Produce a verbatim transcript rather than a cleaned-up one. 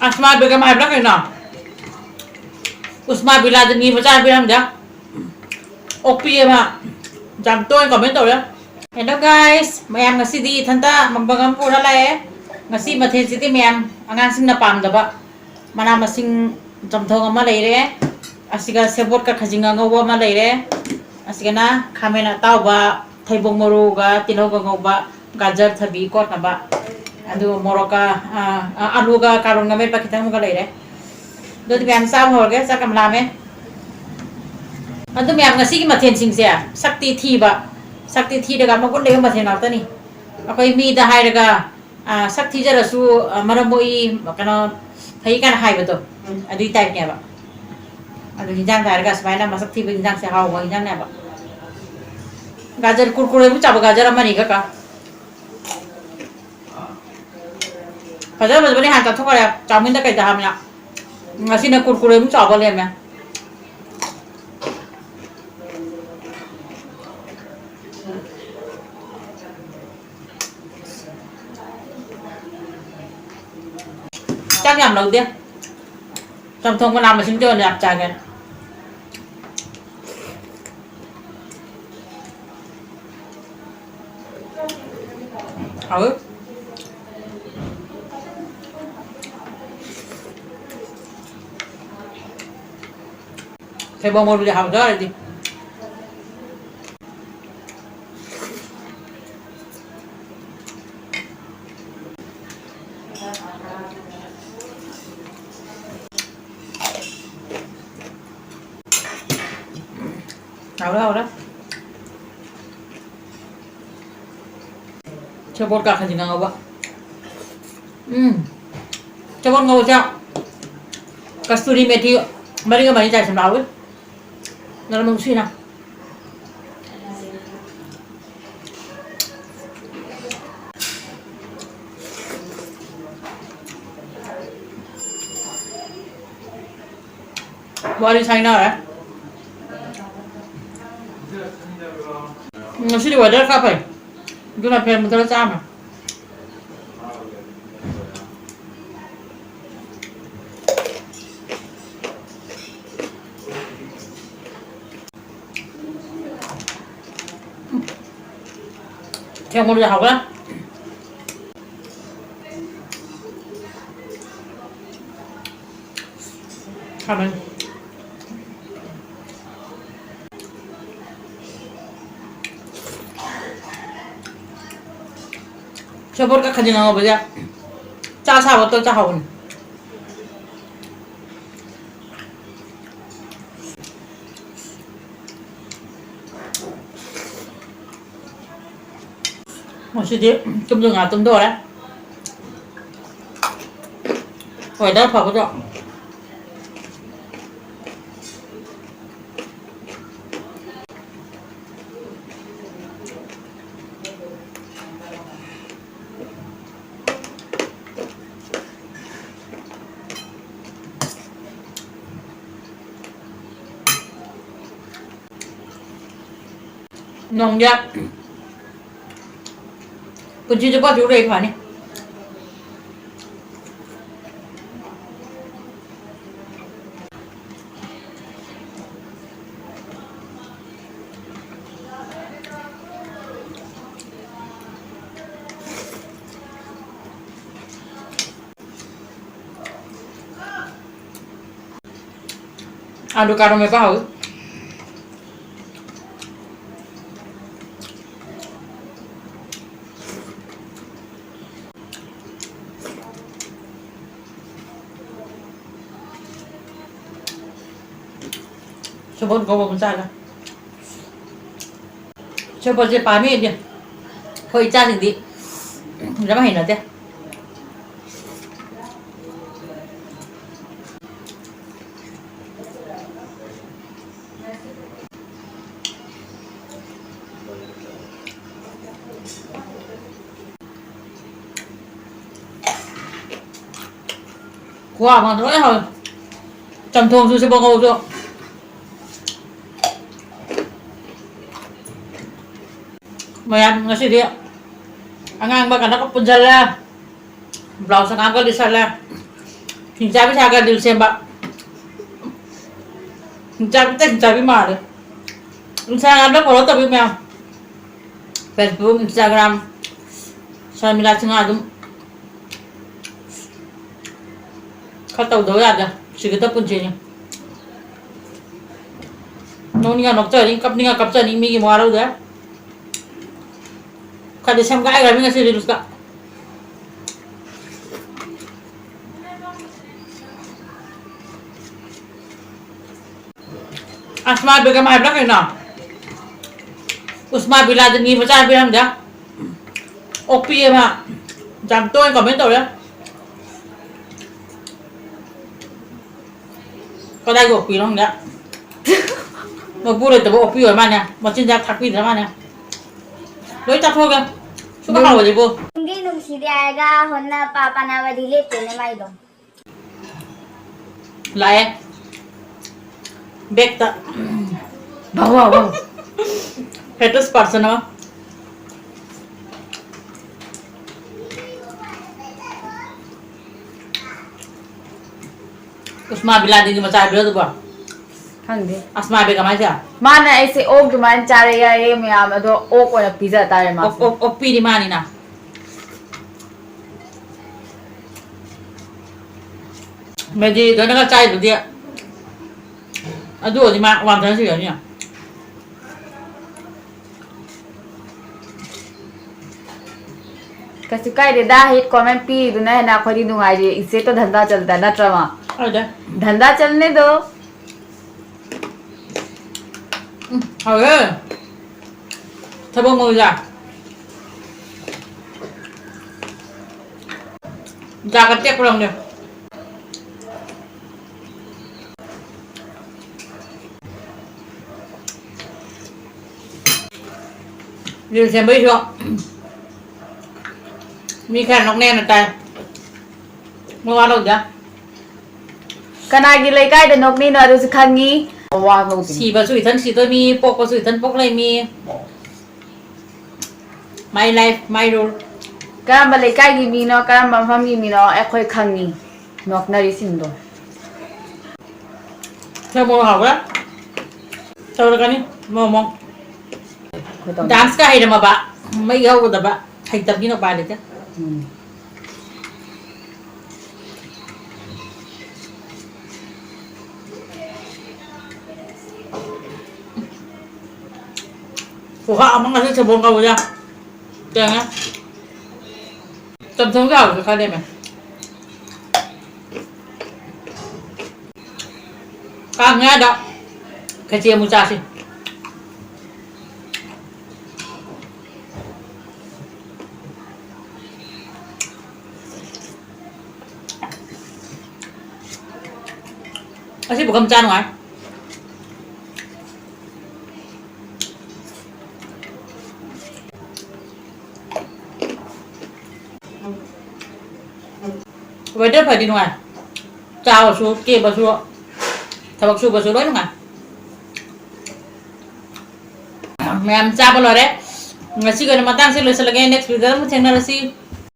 ꯑꯁꯃꯥ ꯕꯦꯒꯝ ꯍꯥꯏꯕ꯭ꯔꯥ ꯀꯩꯅꯣ? ꯎꯁꯃꯥ ꯕꯤꯟ ꯂꯥꯗꯟꯒꯤ ꯃꯆꯥꯅꯨꯄꯤ ꯈꯪꯗꯦ꯫ ꯑꯣꯛꯄꯤ ꯑꯃ ꯌꯥꯝ ꯇꯣꯏꯅ comment ꯇꯧꯔꯦ꯫ Hello guys, ꯃꯌꯥꯝ ꯉꯁꯤꯗꯤ ꯏꯊꯟꯇ ꯃꯛꯕꯪ ꯑꯃ ꯄꯨꯔ ꯂꯥꯛꯑꯦ꯫ ꯉꯁꯤ ꯃꯊꯦꯜꯁꯤꯗꯤ ꯃꯌꯥꯝ ꯑꯉꯥꯡꯁꯤꯡꯅ ꯄꯥꯝꯗꯕ ꯃꯅꯥ ꯃꯁꯤꯡ ꯆꯝꯊꯣꯡ ꯑꯃ ꯂꯩꯔꯦ꯫ ꯑꯁꯤꯒ ꯁꯦꯕꯣꯠꯀ ꯈꯥꯖꯤꯡꯒ ꯉꯧꯕ ꯑꯃ ꯂꯩꯔꯦ꯫ ꯑꯁꯤꯒꯅ ꯈꯥꯃꯦꯟ ꯑꯇꯥꯎꯕ, ꯊꯩꯕꯣꯡ ꯃꯔꯨꯒ ꯇꯤꯜꯍꯧꯒ ꯉꯧꯕ, ꯒꯥꯖꯔ ꯊꯕꯤ ꯀꯣꯠꯅꯕ꯫ ꯑꯗꯨ ꯃꯣꯔꯣꯛꯀ, ꯑ, ꯑ, ꯑꯂꯨꯒ ꯀꯥꯔꯣꯟꯒ ꯃꯦꯠꯄ ꯈꯤꯇꯪ ꯑꯃꯒ ꯂꯩꯔꯦ꯫ ꯑꯗꯨꯗꯤ ꯃꯌꯥꯝ ꯆꯥꯕ ꯍꯧꯔꯒꯦ, ꯆꯥꯛ ꯌꯥꯝ ꯂꯥꯝꯃꯦ꯫ ꯑꯗꯨ ꯃꯌꯥꯝ ꯉꯁꯤꯒꯤ ꯃꯊꯦꯜꯁꯤꯡꯁꯦ ꯁꯛꯇꯤ ꯊꯤꯕ, ꯁꯛꯇꯤ ꯊꯤꯔꯒ ꯃꯒꯨꯟ ꯂꯩꯕ ꯃꯊꯦꯜ ꯉꯥꯛꯇꯅꯤ꯫ ꯑꯩꯈꯣꯏ ꯃꯤꯗ ꯍꯥꯏꯔꯒ, ꯑ, ꯁꯛ ꯊꯤꯖꯔꯁꯨ, ꯑ, ꯃꯔꯝ ꯃꯣꯛꯏ, ꯀꯩꯅꯣ, ꯐꯩ ꯀꯥꯏꯅ ꯍꯥꯏꯕꯗꯣ, ꯑꯗꯨꯒꯤ typeꯅꯦꯕ꯫ ꯑꯗꯨ ꯍꯤꯟꯖꯥꯡꯗ ꯍꯥꯏꯔꯒ ꯁꯨꯃꯥꯏꯅ ꯃꯁꯛ ꯊꯤꯕ ꯍꯤꯟꯖꯥꯡꯁꯦ ꯍꯥꯎꯕ ꯍꯤꯟꯖꯥꯡꯅꯦꯕ꯫ ꯒꯥꯖꯔ ꯀꯨꯔꯀꯨꯔꯦꯕꯨ ꯆꯥꯕ ꯒꯥꯖꯔ ꯑꯃꯅꯤ ꯈꯛꯀ꯫ ꯐꯖ ꯐꯖꯕꯅꯤ ꯍꯥꯟꯅ ꯆꯥꯊꯣꯛꯈ꯭ꯔꯦ, ꯆꯥꯎꯃꯤꯟꯗ ꯀꯩꯗ ꯍꯥꯞꯃꯤꯅ꯫ ꯉꯁꯤꯅ ꯀꯨꯔꯀꯨꯔꯦ ꯑꯃꯨꯛ ꯆꯥꯎꯕ ꯂꯩꯔꯝꯃꯦ꯫ ꯆꯥꯛ ꯌꯥꯝ ꯂꯧꯗꯦ꯫ ꯆꯝꯊꯣꯡ ꯃꯅꯥ ꯃꯁꯤꯡꯗ ꯑꯣꯏꯅ ꯌꯥꯝ ꯆꯥꯒꯦ꯫ ꯍꯥꯎꯋꯤ꯫ ꯊꯩꯕꯣꯡ ꯃꯔꯨꯗꯤ ꯍꯥꯎꯗꯣꯏꯔꯗꯤ꯫ ꯍꯥꯎꯔꯦ, ꯍꯥꯎꯔꯦ꯫ ꯁꯦꯕꯣꯠꯀ ꯈꯥꯖꯤꯡꯒ ꯉꯧꯕ꯫ ꯎꯝ꯫ ꯁꯦꯕꯣꯠ ꯉꯧꯕꯁꯦ ꯀꯁꯇꯨꯔꯤ ꯃꯦꯊꯤ ꯃꯔꯤꯒ ꯃꯔꯤ ꯆꯥꯏꯁꯤꯟꯕ ꯍꯥꯎꯋꯤ꯫ ꯅꯔꯃꯪꯁꯤꯅ꯫ ꯋꯥꯔꯤ ꯁꯥꯏꯅꯔꯦ꯫ ꯉꯁꯤꯗꯤ weather ꯈꯔ ꯐꯩ꯫ ꯑꯗꯨꯅ ꯐꯦꯟ ꯃꯨꯊꯠꯂ ꯆꯥꯝꯃꯦ꯫ ꯌꯥꯝ ꯃꯨꯜꯂꯦ, ꯍꯥꯎꯕ꯭ꯔꯥ? ꯈꯥꯃꯦꯟ꯫ ꯁꯦꯕꯣꯠꯀ ꯈꯖꯤꯡ ꯑꯉꯧꯕꯁꯦ ꯆꯥ ꯁꯥꯕ ꯇꯧ ꯆꯥ ꯍꯥꯎꯕꯅꯤ꯫ ꯉꯁꯤꯗꯤ ꯇꯨꯝꯁꯨ ꯉꯥ ꯇꯨꯝꯗꯣꯔꯦ꯫ Weather ꯐꯕꯗꯣ꯫ ꯅꯣꯡꯖꯦ ꯄꯨꯟꯁꯤ ꯆꯨꯞꯄ ꯆꯨ ꯂꯩ ꯐꯅꯤ꯫ ꯑꯥꯂꯨ ꯀꯥꯔꯣ ꯃꯦꯠꯄ ꯍꯧꯏ꯫ ꯁꯦꯕꯣꯠ ꯉꯧꯕ ꯑꯃ ꯆꯥꯒꯦ꯫ ꯁꯦꯕꯣꯠꯁꯦ ꯄꯥꯝꯃꯤ ꯑꯩꯗꯤ꯫ ꯑꯩꯈꯣꯏ ꯏꯆꯥꯁꯤꯡꯗꯤ ꯌꯥꯝ ꯍꯩꯅꯗꯦ꯫ ꯈꯨꯍꯥꯎ ꯑꯃ ꯂꯣꯏ ꯍꯥꯎꯏ꯫ ꯆꯝꯊꯣꯡꯁꯨ ꯁꯦꯕꯣꯠ ꯉꯧꯕꯁꯨ꯫ ꯃꯌꯥꯝ ꯉꯁꯤꯗꯤ ꯑꯉꯥꯡꯕ ꯀꯩꯅꯣꯒ ꯄꯨꯟꯁꯤꯜꯂꯦ꯫ Blouse ꯑꯉꯥꯡꯕ ꯂꯤꯠꯁꯜꯂꯦ꯫ ꯍꯤꯡꯆꯥꯕꯤ ꯁꯥꯒ reel ꯁꯦꯝꯕ꯫ ꯍꯤꯡꯆꯥꯕꯤꯇ ꯍꯤꯡꯆꯥꯕꯤ ꯃꯥꯜꯂꯦ꯫ Instagram follow ꯇꯧꯕꯤꯌꯨ ꯃꯌꯥꯝ꯫ Facebook, Instagram, social media ꯁꯤꯡ ꯑꯗꯨꯝ ꯈꯔ ꯇꯧꯗꯕ ꯌꯥꯗꯦ꯫ ꯁꯤꯒꯗ ꯄꯨꯟꯁꯤꯅꯤ꯫ ꯅꯣꯛꯅꯤꯡꯉ ꯅꯣꯛꯆꯅꯤ, ꯀꯞꯅꯤꯡꯉ ꯀꯞꯆꯅꯤ, ꯃꯤꯒꯤ ꯃꯋꯥ ꯂꯧꯗꯦ꯫ ꯈꯔꯗꯤ ꯁꯦꯝꯒꯥꯏꯈ꯭ꯔꯕꯅꯤ ꯉꯁꯤ reels ꯇ꯫ ꯑꯁꯃꯥ ꯕꯦꯒꯝ ꯍꯥꯏꯕ꯭ꯔꯥ ꯀꯩꯅꯣ? ꯎꯁꯃꯥ ꯕꯤꯟ ꯂꯥꯗꯟꯒꯤ ꯃꯆꯥꯅꯨꯄꯤ ꯈꯪꯗꯦ꯫ ꯑꯣꯛꯄꯤ ꯑꯃ ꯌꯥꯝ ꯇꯣꯏꯅ comment ꯇꯧꯔꯦ꯫ ꯀꯗꯥꯏꯒꯤ ꯑꯣꯛꯄꯤꯅꯣ ꯈꯪꯗꯦ꯫ ꯃꯄꯨ ꯂꯩꯇꯕ ꯑꯣꯛꯄꯤ ꯑꯣꯏꯔ ꯃꯥꯅꯦ꯫ ꯃꯆꯤꯟꯖꯥꯛ ꯊꯥꯛꯄꯤꯗ꯭ꯔ ꯃꯥꯅꯦ꯫ ꯂꯣꯏ ꯆꯥꯊꯣꯛꯑꯒꯦ꯫ ꯁꯨꯝꯕ ꯍꯥꯎꯕꯁꯤꯕꯨ꯫ ꯅꯨꯡꯗꯤ ꯅꯨꯡꯁꯤꯗꯦ ꯍꯥꯏꯔꯒ ꯍꯣꯠꯅ ꯄꯥ ꯄꯥꯅꯕꯗꯤ ꯂꯦꯞꯇꯦꯅꯦ ꯃꯥꯏꯗꯣ꯫ ꯂꯥꯛꯑꯦ꯫ Back ꯇ꯫ ꯚꯥꯎ, ꯚꯥꯎ, ꯚꯥꯎ꯫ Fattest person ꯑꯃ꯫ ꯎꯁꯃꯥ ꯕꯤꯟ ꯂꯥꯗꯤꯟꯒꯤ ꯃꯆꯥ ꯍꯥꯏꯕ꯭ꯔꯣ ꯑꯗꯨꯕꯣ? ꯈꯪꯗꯦ꯫ ꯑꯁꯃꯥ ꯕꯦꯒꯝ ꯍꯥꯏꯁꯦ? ꯃꯥꯅ ꯑꯩꯁꯦ ꯑꯣꯛ ꯑꯗꯨꯃꯥꯏꯅ ꯆꯥꯔꯦ ꯌꯥꯏꯌꯦ ꯃꯌꯥꯝ, ꯑꯗꯣ ꯑꯣꯛ ꯑꯣꯏꯅ ꯄꯤꯖ ꯇꯥꯔꯦ ꯃꯥꯁꯦ꯫ ꯑꯣꯛ, ꯑꯣꯛ, ꯑꯣꯛꯄꯤꯗꯤ ꯃꯥꯅꯤꯅ꯫ ꯃꯦꯗꯤ ꯗꯣꯅꯒ ꯆꯥꯏꯗꯨꯗꯤ ꯑꯗꯨ ꯑꯣꯏꯔꯗꯤ ꯃꯥ ꯋꯥꯟ ꯊꯥꯎꯖꯟ ꯁꯨꯔꯅꯤ꯫ ꯀꯩꯁꯨ ꯀꯥꯏꯗꯦꯗ, hate comment ꯄꯤꯔꯤꯗꯨꯅ ꯍꯦꯟꯅ ꯑꯩꯈꯣꯏꯗꯤ ꯅꯨꯡꯉꯥꯏꯔꯤ꯫ ꯏꯆꯦ ꯇꯣ ꯙꯟꯗꯥ ꯆꯜꯗ ꯅꯠꯇ꯭ꯔ ꯃꯥ? ꯍꯣꯏꯗ꯫ ꯙꯟꯗꯥ ꯆꯜꯅꯦ ꯗꯣ꯫ ꯎꯝ, ꯍꯥꯎꯋꯦ꯫ ꯊꯕꯛ ꯃꯧꯖꯥ꯫ ꯖꯥꯒ ꯇꯦꯛꯄ ꯂꯪꯗꯦ꯫ Reel ꯁꯦꯝꯕꯩꯁꯨ ꯃꯤ ꯈꯔ ꯅꯣꯛꯅꯦꯅ ꯇꯥꯏ꯫ ꯃꯋꯥ ꯂꯧꯗꯦ꯫ ꯀꯅꯥꯒꯤ ꯂꯩꯀꯥꯏꯗ ꯅꯣꯛꯅꯤꯅꯣ ꯑꯗꯨꯁꯨ ꯈꯪꯉꯤ꯫ ꯋꯥ ꯂꯧꯗꯦ꯫ ꯁꯤꯕꯁꯨ ꯏꯊꯟ ꯁꯤꯗꯣꯏ ꯃꯤ, ꯄꯣꯛꯄꯁꯨ ꯏꯊꯟ ꯄꯣꯛꯂꯩ ꯃꯤ꯫ My life, my rule. ꯀꯔꯝꯕ ꯂꯩꯀꯥꯏꯒꯤ ꯃꯤꯅꯣ, ꯀꯔꯝꯕ ꯃꯐꯝꯒꯤ ꯃꯤꯅꯣ ꯑꯩꯈꯣꯏ ꯈꯪꯉꯤ꯫ ꯅꯣꯛꯅꯔꯤꯁꯤꯡꯗꯣ꯫ ꯁꯦ ꯃꯣꯔꯣꯛ ꯍꯥꯎꯕ꯭ꯔꯥ? ꯇꯧꯔꯛꯀꯅꯤ ꯃꯣꯃꯣ꯫ ꯗꯥꯟꯁꯀ ꯍꯩꯔꯝꯃꯕ, ꯃꯩ ꯍꯧꯒꯗꯕ, ꯍꯩꯇꯕꯅꯤꯅ ꯎꯄꯥꯏ ꯂꯩꯇꯦ꯫ ꯎꯝ꯫ ꯈꯨꯍꯥꯎ ꯑꯃ ꯉꯁꯤ ꯁꯦꯕꯣꯠ ꯀꯥꯡꯍꯧꯁꯦ꯫ ꯌꯦꯡꯉꯦ꯫ ꯆꯝꯊꯣꯡꯁꯨ ꯍꯥꯎꯕꯁꯨ ꯈꯜꯂꯦꯃꯦ꯫ ꯀꯥꯡ ꯃꯌꯥꯗ ꯈꯦꯆꯤ ꯑꯃꯨꯛ ꯆꯥꯁꯤ꯫ ꯑꯁꯤ ꯄꯨꯈꯝ ꯆꯥ ꯅꯨꯡꯉꯥꯏ꯫ Weather ꯐꯗꯤ ꯅꯨꯡꯉꯥꯏ꯫ ꯆꯥꯕꯁꯨ, ꯀꯦꯕꯁꯨ, ꯊꯕꯛ ꯁꯨꯕꯁꯨ ꯂꯣꯏ ꯅꯨꯡꯉꯥꯏ꯫ ꯃꯌꯥꯝ ꯆꯥꯕ ꯂꯣꯏꯔꯦ꯫ ꯉꯁꯤꯒꯤ ꯑꯣꯏꯅ ꯃꯇꯥꯡꯁꯦ ꯂꯣꯏꯁꯤꯜꯂꯒꯦ꯫ Next video ꯗ ꯑꯃꯨꯛ ꯊꯦꯡꯅꯔꯁꯤ꯫